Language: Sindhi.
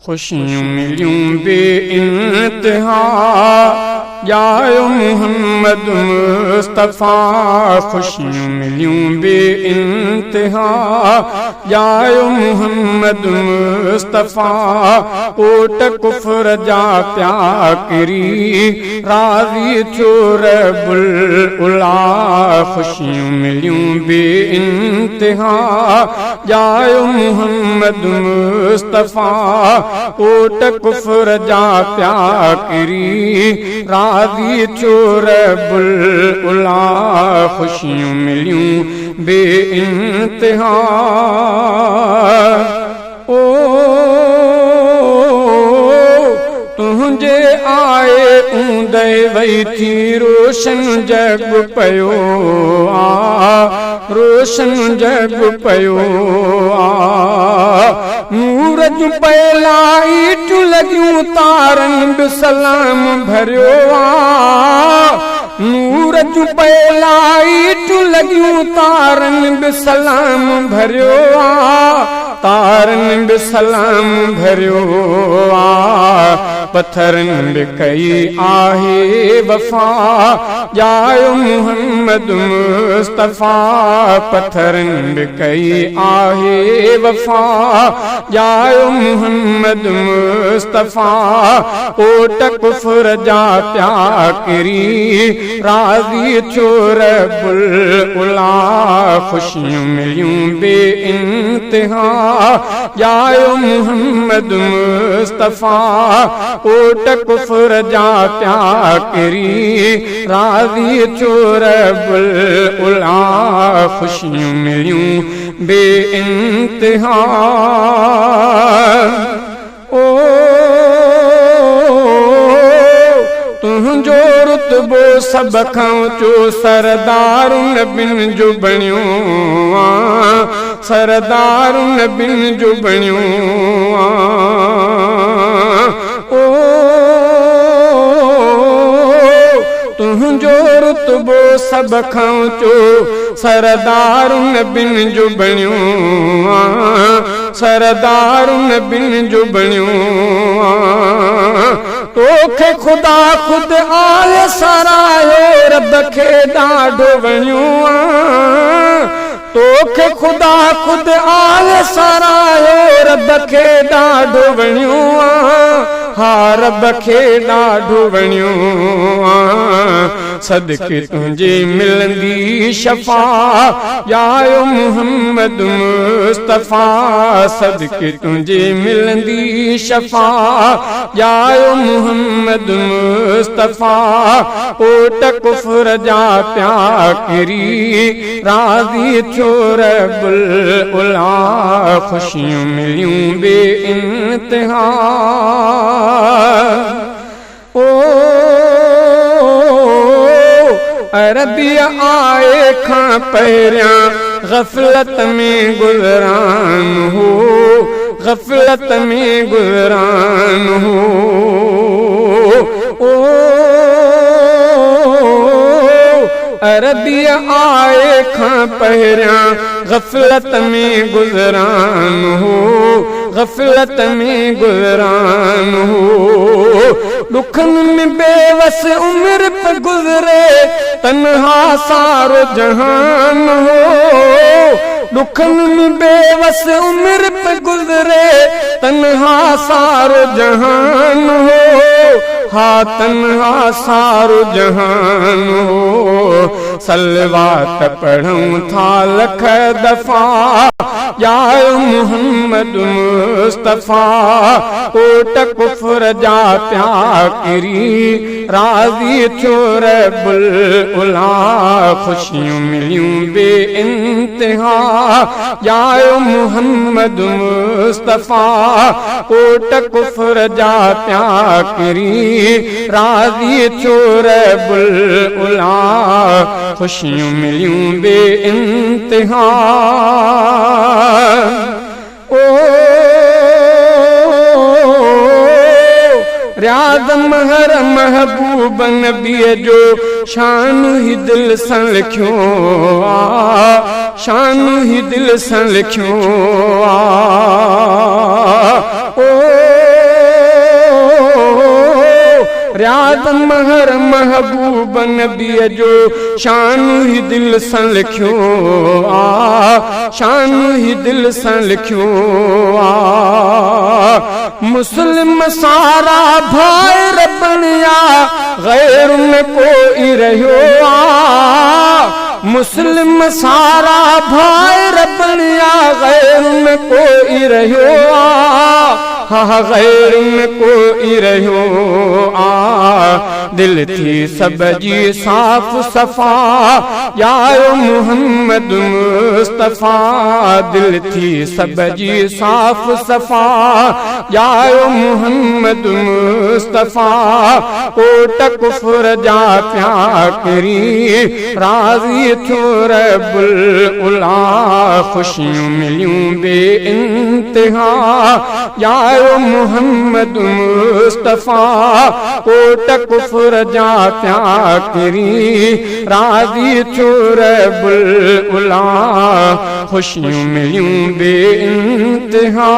خوشيون مليون بي انتها، ڄايو محمد مصطفيٰ. خوشيون مليون بي انتها، ڄايو محمد مصطفيٰ. ڪوٽ ڪفر جا پيا ڪري، راضي ٿيو رب العلا. خوشيون مليون بي انتها، ڄايو محمد مصطفيٰ. ڪوٽ ڪفر جا پيا ڪري، راضي ٿيو رب العلا. خوشيون مليون بي انتها. او تنهنجي آئي اوندهه وئي ٿي، روشن جڳ پيو آ، روشن جڳ پيو آ. نور جون پئي لائيٽون لڳيون، تارن به سلام ڀريو آ. نور جون پئي لائيٽون لڳيون، تارن به سلام ڀريو آ، تارن به سلام ڀريو آ. پٿرن به ڪئي آهي وفا، ڄايو محمد مصطفيٰ. پٿرن به ڪئي آهي وفا، ڄايو محمد مصطفيٰ. ڪوٽ ڪفر جا پيا ڪري، راضي ٿيو رب العلا. خوشيون مليون بي انتها، ڄايو محمد مصطفيٰ. ڪوٽ ڪفر جا پيا ڪري، راضي ٿيو رب العلا. خوشيون مليون بي انتها. او تنهنجو رتبو سڀ کان اوچو، سردار نبين جو بڻيو آ، سردار نبين جو بڻيو آ. او تنهنجو رتبو سڀ کان اوچو، سردار نبين جو بڻيو آ، سردار نبين جو بڻيو آ. توکي خدا خود آهي ساراهيو، رب کي ڏاڍو وڻيو آ. توکي خدا خود آهي ساراهيو، رب کي ڏاڍو وڻيو آ، ها رب کي ڏاڍو وڻيو آ. صدقي تنهنجي ملندي شفا، ڄايو محمد مصطفيٰ. صدقي تنهنجي ملندي شفا، ڄايو محمد مصطفيٰ. ڪوٽ ڪفر جا پيا ڪري، راضي ٿيو رب العلا. خوشيون مليون بي انتها. او عربي آئي کان پهريان غفلت ۾ گذران هو، غفلت ۾ گذران هو. او عربي آئي کان پهريان غفلت ۾ گذران هو، غفلت ۾ گذران هو. ڏکن ۾ بيوس عمر پي گذري، تنها سارو جهان هو. ڏکن ۾ بيوس عمر پي گذري، تنها سارو جهان هو، ها تنها سارو جهان هو. صلوات پڙهون ٿا لک دفعا، ڄايو محمد مصطفيٰ. ڪوٽ ڪفر جا پيا ڪري، راضي ٿيو رب العلا. خوشيون مليون بي انتها، ڄايو محمد مصطفيٰ. ڪوٽ ڪفر جا پيا ڪري، راضي ٿيو رب العلا. خوشيون مليون بي انتها. او رياض مهر محبوب نبيء جو شان ئي دل سان لکيو آ، شان ئي دل سان لکيو آ. او رياض مهر محبوب نبيء جو شان هي دل سان لکيو آ، شان هي دل سان لکيو آ. مسلم سارا ڀائر بڻيا، غير نه ڪوئي رهيو آ. مسلم سارا ڀائر بڻيا، غير نه ڪوئي رهيو آ، ها غير نه ڪوئي رهيو آ. دل ٿي سڀ جي صاف صفا، ڄايو محمد مصطفيٰ. دل ٿي سڀ جي صاف صفا، ڄايو محمد مصطفيٰ. ڪوٽ ڪفر جا پيا ڪري، راضي ٿيو رب العلا. خوشيون مليون بي انتها، ڄايو محمد مصطفيٰ. ڪوٽ ڪفر جا پيا ڪري، راضي ٿيو رب العلا. خوشيون مليون بي انتها.